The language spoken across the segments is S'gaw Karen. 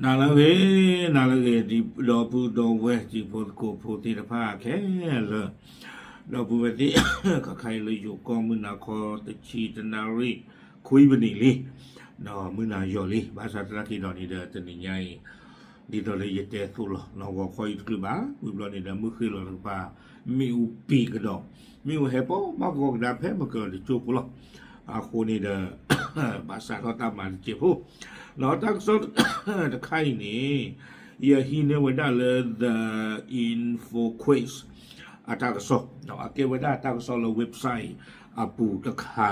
နၤလၢအဂ့ၤ, နၤလၢအဂ့ၤ, ဒီပုၢ်ဒီဝဲၢ်တံၤဖိသကိးဖိသ့ၣ်တဖၣ်ခဲလၢာ်, ဒီပုၢ်ဝဲၢ်သ့ၣ် ခါခါအံၤလၢယိၤကီၢ်မုၢ်နၤခီ တဆံတနၣ်ရံၣ်ခွံမံးနံးလံ, ဒီးမုၢ်နၤယီၤလံ, ဘၣ်ဆၣ်သနာ်က့ဒီးန့ၣ်ဒီး တနံၤညါအံၤ ဒ်သိးလၢယတဲသိးလီၤ နီၢ်ဂီၤခီအံၤတချုးဘၣ်, ဝံၤဘျီန့ၣ်ဒီး မုၢ်ဃ့လီၤတကပၤ မ့ၣ်အူပံၤကဒီး, မ့ၣ်အူဟဲပီးမၤကီကဒါဖဲမကၢၤတကၠိဖိလီၤ. အဃိန့ၣ်ဒီး ဘၣ်ဆၣ်ထီၣ်တၢ်မၤတစဲးဖိ, ဒီးတၢ်ကစီၣ်တခါအံၤန့ၣ် ယဟံးန့ၢ်ဝဲဒၣ်လၢ The Info Quiz အတၢ်ကစီၣ်, အကဲဝဲဒၣ်တၢ်ကစီၣ်လၢ website အပူၤတခါ,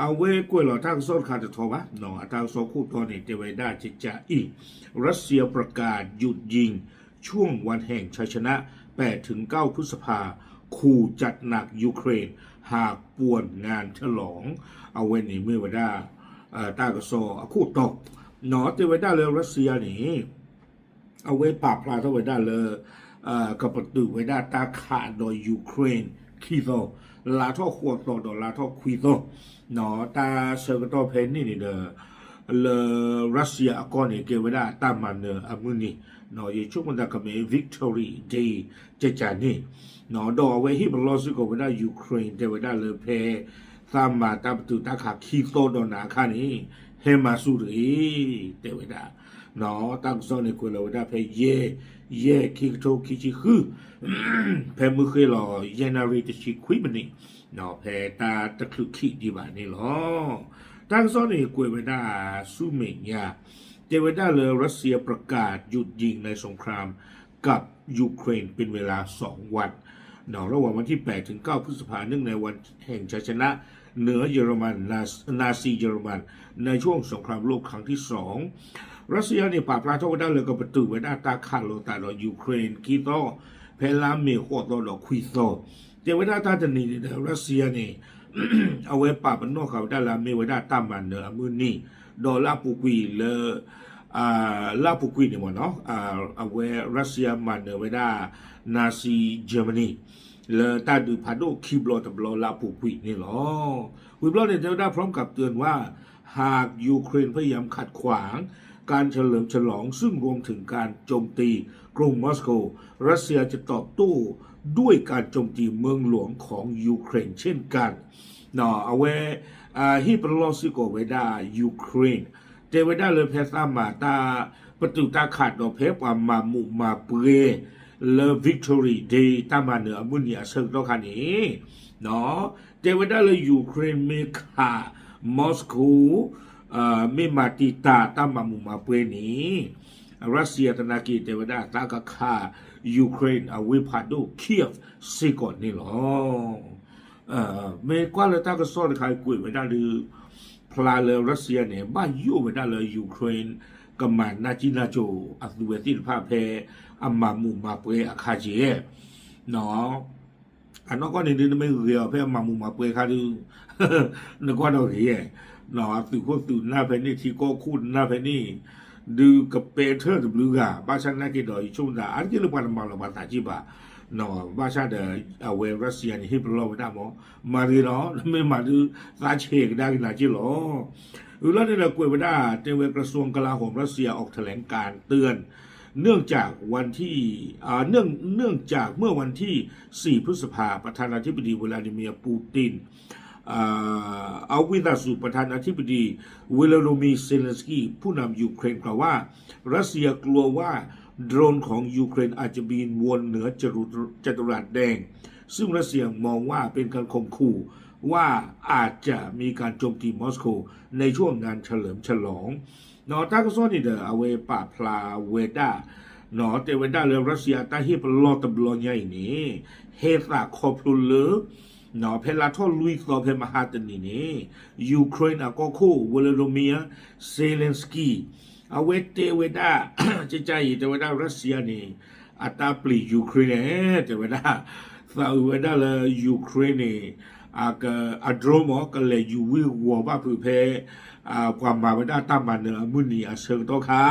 အဝဲကွဲးလီၤတၢ်ကစီၣ်တခါတထီဘၣ်, အတၢ်ကစီၣ်ခိၣ်တီန့ၣ် တဲဝဲဒၣ်ကကအံၤ, รัสเซียประกาศหยุดยิง ช่วงวันแห่งชัยชนะ แปดถึงเก้า พฤษภา ขู่จัดหนักยูเครน หากป่วนงานฉลอง အဝဲန့ၣ်မ့ၢ်ဝဲဒၣ် တၢ်ကစီၣ်အခိၣ်တီ, တဲဝဲဒၣ်လၢ Russia န့ၣ် အဝဲပာ်ဖျါထီၣ်ဝဲဒၣ်လၢ ကပတုာ်ဝဲဒၣ်တၢ်ခးဒီး Ukraine ခံသီ, လါထီၣ်ဃိးသီဒီးလါထီၣ်ခွံသီ, တၢ်ဆၢကတီၢ်ဖဲန့ၣ်န့ၣ်ဒီး လၢ Russia အကီၢ်န့ၣ် ကဲဝဲဒၣ်တၢ်မၤနၢၤအမုၢ်နံၤ, ယဆိကမိၣ်သးကမ့ၢ် Victory Day ကကန့ၣ်, ဒီးအဝဲဟ့ၣ်ပလီၢ်စ့ၢ်ကီးဝဲဒၣ် Ukraine တဲဝဲဒၣ်လၢဖဲ သးမၤတၢ်ပတုာ်တၢ်ခးခံသီဒီးနၤအခါန့ၣ် ဟဲမၤဆူၣ်တဂ့ၤ, တဲဝဲဒၣ် တၢ်ကစီၣ်န့ၣ်ကွဲးလီၤဝဲဒၣ်ဖဲယဲၢ်, ယဲၢ်ခံကထိခံဆံဃု, ဖဲမုၢ်ဃ့လီၤ ယဲၢ်နၣ်ရံၣ်တဆံခွံမံးနံး, ဖဲတၢ်တချုးခံးဒံးဘၣ်န့ၣ်လီၤ. တၢ်ကစီၣ်န့ၣ်ကွဲးဝဲဒၣ်ဆူမဲာ်ညါ, တဲဝဲဒၣ်လၢ รัสเซียประกาศหยุดยิงในสงครามกับยูเครนเป็นเวลาสองวัน ระหว่างวันที่แปดถึงเก้าพฤษภาเนื่องในวันแห่งชัยชนะเหนือเยอรมัน นาซีเยอรมันในช่วงสงครามโลกครั้งที่สอง ရၢၡီယါန့ၣ် ပာ်ဖျါထီၣ်ဝဲဒၣ်လၢကပတုာ်ဝဲဒၣ်တၢ်ခးလိာ်သးဒီး Ukraine ခံသီ, ဖဲလါမ့ၤဃိးသီဒီးခွံသီ, တဲဝဲဒၣ်တၢ်တနံၤန့ၣ်ဒီး ရၢၡီယါန့ၣ် အဝဲပာ်ပနီၣ်ဃာ်ဝဲဒၣ်လၢအမ့ၢ်ဝဲဒၣ်တၢ်မၤနၢၤအမုၢ်နံၤ, ဒီးလၢအပူၤကွံာ်လၢ လၢအပူၤကွံာ်န့ၣ်မ့ၢ်နီၤ, အဝဲရၢၡီယါမၤနၢၤဝဲဒၣ် Nazi Germany လၢတၢ်ဒုးဖးဒိၣ်ခံဘျီတဘျီလၢအပူၤကွံာ်န့ၣ်လီၤ. ဝံၤဘျီန့ၣ် တဲဝဲဒၣ် พร้อมกับเตือนว่า หากยูเครนพยายามขัดขวางการเฉลิมฉลอง ซึ่งรวมถึงการโจมตีกรุงมอสโก รัสเซียจะตอบโต้ด้วยการโจมตีเมืองหลวงของยูเครนเช่นกัน အဝဲ ဟ့ၣ်ပလီၢ်စ့ၢ်ကီးဝဲဒၣ် Ukraine တဲဝဲဒၣ်လၢဖဲသးမၤတၢ်ပတုာ်တၢ်ခးဒီးဖဲပှၤမၤမူးမၤပွဲလၢ Victory Day တၢ်မၤနၢၤအမုၢ်နံၤအဆၢကတီၢ်ခါန့ၣ် တဲဝဲဒၣ်လၢ Ukraine မ့ၢ်ခး Moscow မ့ၢ်မၤတံာ်တာ်တၢ်မၤမူးမၤပွဲန့ၣ် ရၢၡီယါသနာ်က့ တဲဝဲဒၣ်သးကခး Ukraine အဝ့ၢ်ဖးဒိၣ် Kyiv စ့ၢ်ကီးန့ၣ်လီၤ. မ့ၢ်ကွၢ်လၢတၢ်ကစီၣ်တခါကွဲးဝဲဒၣ်ဒီး ဖျါလၢရၢၡီယါန့ၣ် ဘၣ်ယိၣ်ဝဲဒၣ်လၢ Ukraine ကမၤနၢ်ကံၣ်နၢ်ကၠိၤအသုဝဲသ့ၣ်တဖၣ်ဖဲအမၤမူးမၤပွဲအခါက့ၤ အနီၢ်ကီၢ်န့ၣ်ဒုး နမ့ၢ်ဂဲၤအီၤဖဲအမၤမူးမၤပွဲအခါဒုး နကွၢ်ဒီးဂ့ၤ, အသုးခိၣ်သုးနၢ်ဖဲန့ၣ် ထံကီၢ်ခိၣ်နၢ်ဖဲန့ၣ် ဒုးကပဲထၢၣ်တဘျုးဂၤ ဘၣ်ဆၣ်သနာ်က့ဒီး ယဆိကမိၣ်သး အါတက့ၢ်လၢပှၤတမၤလီၤပှၤသးက့ၢ်ဘၣ်, ဘၣ်ဆၣ်ဒီး အဝဲရၢၡီယါန့ၣ် ဟ့ၣ်ပလီၢ်ဝဲဒၣ်မ့ၢ် မၤတဂ့ၤနီၤ နမ့ၢ်မၤဒုး သးဆဲးကဒါက့ၤနၤက့ၢ်လီၤ. ဝံၤလီၤန့ၣ်ဒီးကွဲးဝဲဒၣ် တဲဝဲ กระทรวงกลาโหมรัสเซียออกแถลงการณ์เตือน เนื่องจากวันที่ อ่า เนื่อง เนื่องจากเมื่อวันที่ สี่ พฤษภา ประธานาธิบดีวลาดิเมียร์ ปูติน อ่า เอาวิตาสุ ประธานาธิบดี วลาดิเมียร์ เซเลนสกี้ ผู้นำยูเครน กล่าวว่า รัสเซียกลัวว่าโดรนของยูเครนอาจจะบินวนเหนือจตุรัสแดง ซึ่งรัสเซียมองว่าเป็นการข่มขู่ว่าอาจจะมีการโจมตีมอสโกในช่วงงานเฉลิมฉลอง တၢ်ကစီၣ်န့ၣ်ဒီး အဝဲပာ်ဖျါဝဲဒၣ် တဲဝဲဒၣ်လၢ ရၢၡီယါ တၢ်ဟ့ၣ်ပလီၢ်တဘျီညါအံၤန့ၣ် ဟဲသးခီဖျိလၢ ဖဲလါထီၣ်လွံၢ်သီဖဲမဟါတနံၤန့ၣ် Ukraine အကီၢ်ခိၣ် Volodymyr Zelensky အဝဲတဲဝဲဒၣ် ကကအံၤ တဲဝဲဒၣ် ရၢၡီယါန့ၣ် အတၢ်ပျံၤ Ukraine န့ၣ် တဲဝဲဒၣ် သးအုးဝဲဒၣ်လၢ Ukraine န့ၣ် အ drone မ့ၢ် ကလဲၤယူၤဝံၢ်ဝီၤဘၣ်ဖုးဖဲ ပှၤမၤဝဲဒၣ်တၢ်မၤနၢၤအမုၢ်နံၤအဆၢကတီၢ်ခါ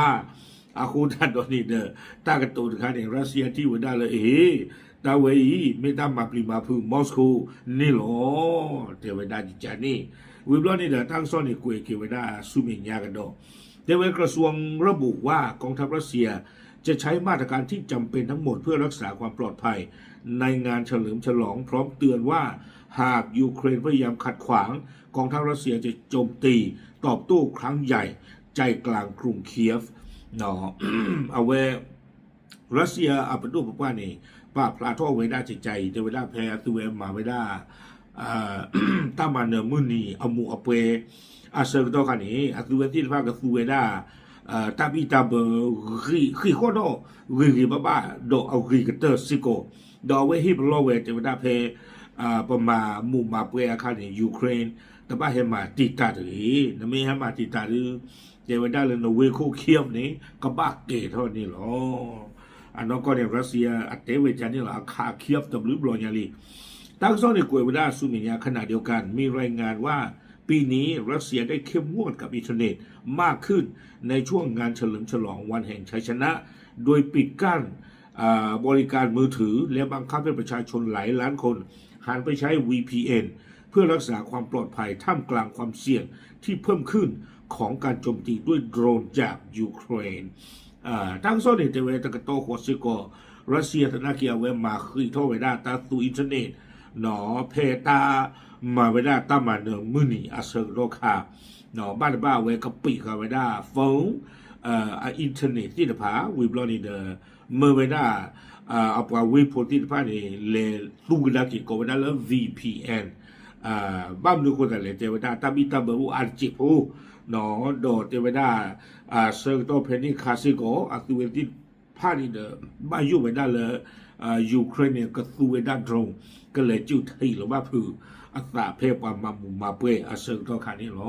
အဃိသတးဒီးန့ၣ်ဒီး တၢ်ကတိၤတခါန့ၣ် ရၢၡီယါထံၣ်ဝဲဒၣ်လၢ အ့ တၢ်ဝဲအံၤ မ့ၢ်တၢ်မၤပျံၤမၤဖုး Moscow န့ၣ်လီၤ တဲဝဲဒၣ်ကကန့ၣ် ဝံၤဘျီန့ၣ်ဒီး တၢ်ကစီၣ်န့ၣ်ကွဲးက့ၤဝဲဒၣ်ဆူမဲာ်ညါကဒီး แต่ว่ากระทรวงระบุว่ากองทัพรัสเซียจะใช้มาตรการที่จำเป็นทั้งหมดเพื่อรักษาความปลอดภัยในงานเฉลิมฉลอง พร้อมเตือนว่าหากยูเครนพยายามขัดขวาง กองทัพรัสเซียจะโจมตีตอบโต้ครั้งใหญ่ใจกลางกรุงเคียฟ เนาะ အဝဲ ရၢၡီယါအပဒိၣ်ပပှၢ်န့ၣ် ပာ်ဖျါထီၣ်ဝဲဒၣ်ကကါအံၤ တဲဝဲဒၣ်ဖဲအသုဝဲမၤဝဲဒၣ် တၢ်မၤနၢၤမုၢ်နံၤအမူးအပွဲ အဆၢကတီၢ်ခါန့ၣ် အသုဝဲသ့ၣ်တဖၣ်ကသူဝဲဒၣ် တၢ်ဘံၣ်တၢ်ဘၢ ဂ့ၤဃီၣ်ဒီး ဂ့ၤဂ့ၤဘၣ်ဘၣ် ဒီးအဂ့ၤကတၢၢ်စ့ၢ်ကီး ဒီးအဝဲဟ့ၣ်ပလီၢ်ဝဲတဲဝဲဒၣ်ဖဲ ပမၤမူးမၤပွဲအခါန့ၣ် Ukraine တဘၣ်ဟဲမၤတံာ်တာ်တဂ့ၤ, နမ့ၢ်ဟဲမၤတံာ်တာ်ဒီး တဲဝဲဒၣ်လၢနဝ့ၢ်ခိၣ် Kyiv န့ၣ် ကဘၣ်ကဲၤထီၣ်န့ၣ်လီၤ. အနီၢ်ကီၢ်န့ၣ် Russia အတဲဝဲဒ်န့ၣ်လီၤ, အခး Kyiv တဘျုးဘျီညါလံ. တၢ်ကစီၣ်န့ၣ်ကွဲးဝဲဒၣ်ဆူမဲာ်ညါ ขณะเดียวกัน มีรายงานว่าปีนี้รัสเซียได้เข้มงวดกับอินเทอร์เน็ต มากขึ้นในช่วงงานเฉลิมฉลองวันแห่งชัยชนะ โดยปิดกั้น บริการมือถือและบังคับให้ประชาชนหลายล้านคนหันไปใช้ วีพีเอ็น เพื่อรักษาความปลอดภัยท่ามกลางความเสี่ยงที่เพิ่มขึ้นของการโจมตีด้วยโดรนจากยูเครน တၢ်ကစီၣ်န့ၣ်တဲဝဲတကတီၢ်ဃီစ့ၢ်ကီး ရၢၡီယါသနာ်က့ အဝဲမၤဃံးထီၣ်ဝဲဒၣ်တၢ်သူ internet ဖဲတၢ်မၤဝဲဒၣ်တၢ်မၤနၢၤမုၢ်နံၤအဆၢကတီၢ်ခါ ဘၣ်တဘၣ်အဝဲကပံာ်ဃာ်ဝဲဒၣ် phone အ internet သ့ၣ်တဖၣ် ဝံၤဘျီန့ၣ်ဒီး မၢဝဲဒၣ် အပှၤဝ့ၢ်ဖိသ့ၣ်တဖၣ်န့ၣ် လဲၤသူကဒါက့ၤကိးဝဲဒၣ်လၢ V P N ဘၣ်မနုၤအဃိသတးလဲၣ် တဲဝဲဒၣ်တၢ်ဘံၣ်တၢ်ဘၢအိၣ်အါတစဲးဖိ ဒီးတဲဝဲဒၣ် ဆၢကတီၢ်ဖဲန့ၣ်အခါစ့ၢ်ကီး အသုဝဲသ့ၣ်တဖၣ်န့ၣ်ဒီး ဘၣ်ယိၣ်ဝဲဒၣ်လၢ Ukraine န့ၣ် ကသူဝဲဒၣ် drone ကလဲၤစူၢ်ထံးလီၤဘၣ်ဖုးအသးဖဲပှၤမၤမူးမၤပွဲအဆၢကတီၢ်ခါန့ၣ်လီ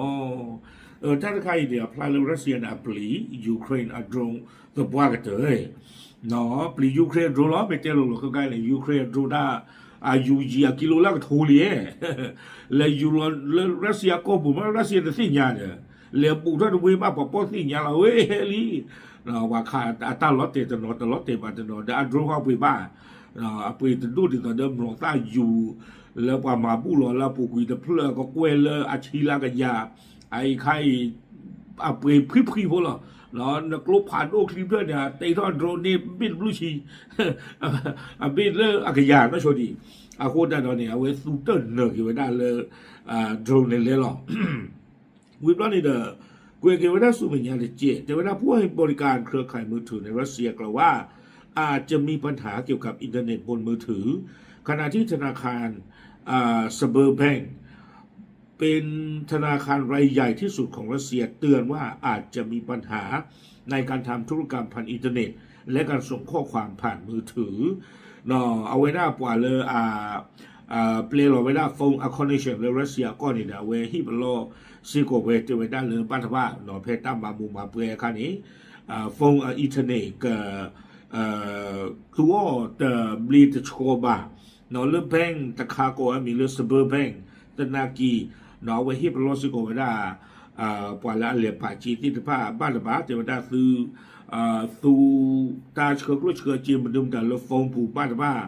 ၤ. တၢ်တခါအံၤန့ၣ် အဖျါလၢ Russia န့ၣ် အပျံၤ Ukraine အ drone သပှၢ်ကတၢၢ် ပျံၤ Ukraine drone လီၤ မ့ၢ်တဲလိၤလိၤခဲခါန့ၣ် Ukraine drone တၢ် အယူၤယံၤ အကံလိလၢကထိလံ လဲၤယူၤလီၤလၢ Russia ကီၢ်ပူၤမး Russia တသ့ၣ်ညါဒီး လဲၤဘူးထီၣ်တဝ့ၢ်ဘၣ် ပှၤပီၣ်သ့ၣ်ညါလီၤဝဲဟဲလံ ပှၤခးအတၢ်လီၤတဲာ်တနီၤ တလီၤတဲာ်ဘၣ်တနီၤ ဒီးအ drone ဟီပှ့ၤဘၣ် အပှ့ၤတဒိၣ်ဒ်သိးဒီး မျိာ်သၣ်ယူၤ လၢပှၤမၤဘူၣ်လီၤလၢအပူၤကွံာ်တဖျၢၣ် ကကွဲၢ်လၢအဆံလၢကယၤ အအံၤခါအံၤ အပှ့ၤဖှံဖှံဖိလီၤ. နကျိဖးဒိၣ်ချံဖျၢၣ်န့ၣ် အတဲထီၣ် drone န့ၣ် ဘ့ၣ်တဘျုးဆံ အဘ့ၣ်လၢအကယၤနီၢ်ဆိဒံး အဃိသတးဒီးန့ၣ် အဝဲသူတၢၢ်နၢၤက့ၤဝဲဒၣ်လၢ drone န့ၣ်လဲၤလီၤ ဝံၤဘျီန့ၣ်ဒီး ကွဲးက့ၤဝဲဒၣ်ဆူမဲာ်ညါတက့ၢ် တဲဝဲဒၣ် ผู้ให้บริการเครือข่ายมือถือในรัสเซียกล่าวว่า อาจจะมีปัญหาเกี่ยวกับอินเทอร์เน็ตบนมือถือ ขณะที่ธนาคาร Sberbank เป็นธนาคารรายใหญ่ที่สุดของรัสเซียเตือนว่าอาจจะมีปัญหาในการทำธุรกรรมผ่านอินเทอร์เน็ต และการส่งข้อความผ่านมือถือ အဝဲဒၣ်ပှၤလၢ ပျဲလီၤဝဲဒၣ် phone အ connection လၢ Russia အကီၢ်န့ၣ်ဒီး အဝဲဟ့ၣ်ပလီၢ်စ့ၢ်ကီးဝဲတဲဝဲဒၣ်လၢဘၣ်တဘၣ် ဖဲတၢ်မၤမူးမၤပွဲအခါန့ၣ် phone အ internet က သူအီၤတဘျ့တဆှီဘၣ် လၢ bank တခါကိးအမံၤလၢ Sberbank သနာ်က့ အဝဲဟ့ၣ်ပလီၢ်စ့ၢ်ကီးဝဲဒၣ် ပှၤလၢအလဲၤပာ်စ့သ့ၣ်တဖၣ်ဘၣ်တဘၣ် တဲဝဲဒၣ်သု သူတၢ်ဆှၢကျိၣ်ဆှၢစ့မနုၤမတၤလၢ phone ပူၤဘၣ်တဘၣ်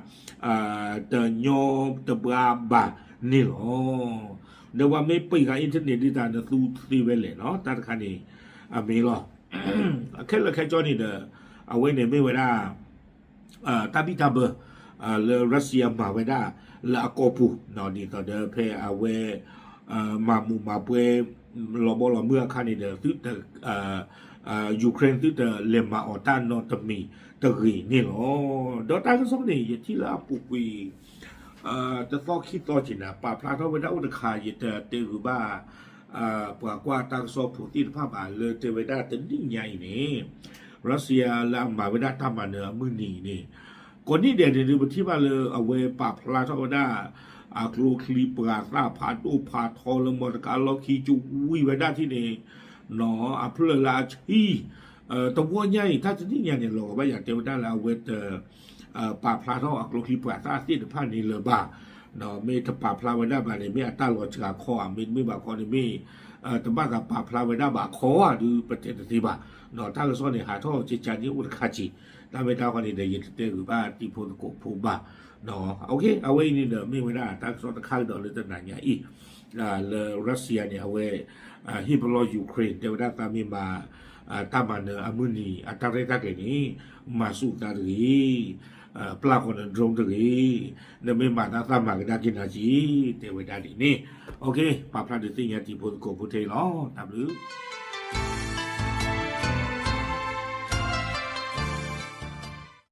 တညီတဘှါဘၣ်န့ၣ်လီၤ. ဒီးပှၤမ့ၢ်ပံာ်ဃာ် internet ဒ်တၢ်နသူသ့ဝဲလဲၣ်နီၤ တၢ်တခါန့ၣ် အမ့ၢ်လီၤ. ခဲလၢာ်ခဲဆ့န့ၣ်ဒီး အဝဲန့ၣ်မ့ၢ်ဝဲဒၣ် တၢ်ဘံၣ်တၢ်ဘၢ လၢ Russia မၤဝဲဒၣ်လၢအကီၢ်ပူၤ ဒ်သိးဒီးဖဲအဝဲ မၤမူးမၤပွဲ လီၤဘီလီၤမုၢ်အခါန့ၣ်ဒီး သုတ Ukraine သုတလဲၤမၤအီၤတၢ်နီတမံၤတဂ့ၤန့ၣ်လီၤ. ဒီးတၢ်ကစီၣ်န့ၣ် ယထံၣ်လၢအပူၤကွံာ် တသီခံသီက့ၤနၤ ပာ်ဖျါထီၣ်ဝဲဒၣ်အိၣ်တခါ ယတတဲဂုာ်ဘၣ် ပှၤကွၢ်တၢ်ကစီၣ်ဖိသ့ၣ်တဖၣ်ဘၣ် လၢတဲဝဲဒၣ်တနံၣ်ညါအံၤန့ၣ် Russia လၢအမၤဝဲဒၣ်တၢ်မၤနၢၤအမုၢ်နံၤန့ၣ် ကိးနံၣ်ဒဲးန့ၣ်ဒုး ပထံၣ်ဘၣ်လၢအဝဲပာ်ဖျါထီၣ်ဝဲဒၣ် အကျိချံပှၤသၣ်ဖးဒိၣ်ဖးထီလၢ မီတကါလီၢ်ခံကဝံၤဝဲဒၣ်ထံၣ်န့ၣ် အဖျၢၣ်လၢအဆံ တဝီညါအံၤ တၢ်တနံၣ်ညါန့ၣ် လီၤဂာ်ဘၣ်ယၤတဲဝဲဒၣ်လၢအဝဲတ ပာ်ဖျါထီၣ်အကျိချံပှၤသၣ်သ့ၣ်တဖၣ်န့ၣ်လၢၤဘၣ်. မ့ၢ်တပာ်ဖျါဝဲဒၣ်ဘၣ်န့ၣ် မ့ၢ်အတၢ်လီၤစှၤခီဧါ မ့တမ့ၢ်ဘၣ်ခီန့ၣ်မ့ၢ် တဘၣ်သးပာ်ဖျါဝဲဒၣ်ဘၣ်ခီဧါဒုး ပတဲတသ့ဘၣ်. တၢ်ကစီၣ်န့ၣ် ဟးထီၣ်ကကန့ၣ်အိၣ်တခါက့ၤ တၢ်မ့ၢ်တၢ်ဃီန့ၣ်ဒီး ယတတဲဂုာ်ဘၣ်တံၤဖိသကိးဖိဘၣ်. အဝဲအံၤန့ၣ်ဒီး မ့ၢ်ဝဲဒၣ်တၢ်ကစီၣ်တခါကဒီးလၢတနၤညါအံၤ လၢ Russia န့ၣ် အဝဲ ဟ့ၣ်ပလီၢ် Ukraine တဲဝဲဒၣ်သးမ့ၢ်မၤ တၢ်မၤနၢၤအမုၢ်နံၤအတၢ်ရဲၣ်တၢ်ကျဲၤန့ၣ် မၤဆူၣ်သးတဂ့ၤ, ပျၢ်ဃီၤန drone တဂ့ၤ, နမ့ၢ်မၤသးသးမၤကဒါက့ၤနၤက့ၤ တဲဝဲဒၣ်ဒ်န့ၣ်. ပာ်ဖျါဒုးသ့ၣ်ညါတံၤဖိသကိးဖိထဲအံၤလီၤ. တၢ်ဘျုး